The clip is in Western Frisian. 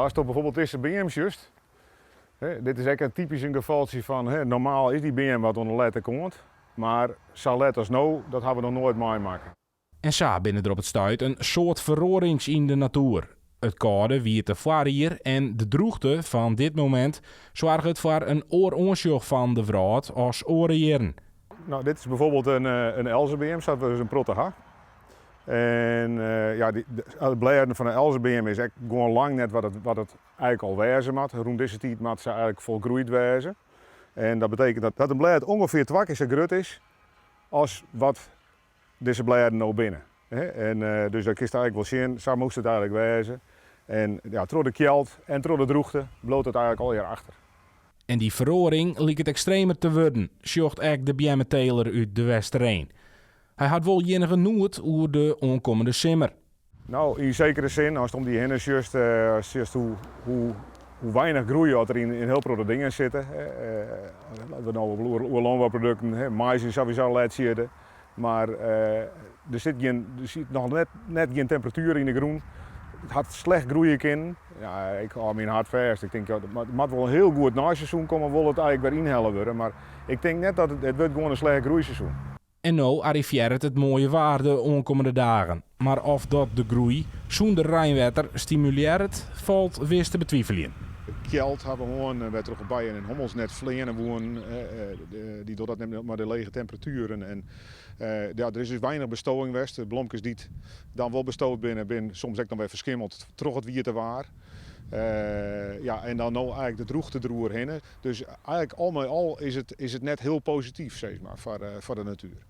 Asto bijvoorbeeld dizze beam sjochst, dit is ek in typysk in gefaltsje fan, normaal is dy beam wat oan de lette kant, mar sa let as no, dat hawwe we noch noait meimakke. En sa binne der op it stuit in soad feroarings yn de natoer. It kâlde wiete foarjier en de drûchte fan dit momint soarget foar in oar oansjoch fan de wrâld as oare jierren. No, dit is bijvoorbeeld in elzebeam, sa't we dus in protte ha. En ja, de blêden fan de elzebeam is ek gewoan lang net wat it eigentlik al wêze moat. Rûn dizze tiid moat se eigentlik folgroeid wêze. En dat betekent dat in blêd ûngefear twa kear sa grut is as wat dizze blêden no binne. En dus dat kinst eigentlik wol sjen, sa moast it eigentlik wêze. En ja, troch de kjeld en troch de drûchte bliuwt it eigentlik allegear achter. En dy feroaring liket ekstremer te wurden, sjocht ek de beammeteler út De Westereen. Hy hat wol iennige noed oer de oankommende simmer. No, yn sekere sin, ast om dy hinne sjochst, sjochst hoe weinich groei oft der yn in hiel protte dingen sitte. As we no oer lânbouprodukten, mais is sawiesa let siedde, mar der sit gjin, der sit noch net gjin temperatuer yn de grûn. It hat slecht groeie kinnen. Ja, ik hâld myn hart fêst. Ik tink, it moat wol in hiel goed neiseizoen komme, wol it eigentlik wer ynhelle wurde. Mar ik tink net dat it, it wurdt gewoan in slecht groeiseizoen. En no arrivearret it moaie waar de oankommende dagen. Mar oft dat de groei, sûnder reinwetter, stimulearret, falt wis te betwiveljen. Kjeld ha we hân, wêrtroch bijen en hommels net fleane woenen. Dy dogge dat net mei de lege temperatueren. En ja, der is dus weinich bestowing west. De blomkes dy't dan wol bestood binne, binne soms ek noch wer ferskimmeld troch it wiete waar. Ja, en dan no eigentlik de drûchte deroerhinne. Dus eigentlik al mei al is it net hiel posityf, sis mar, foar de natuer.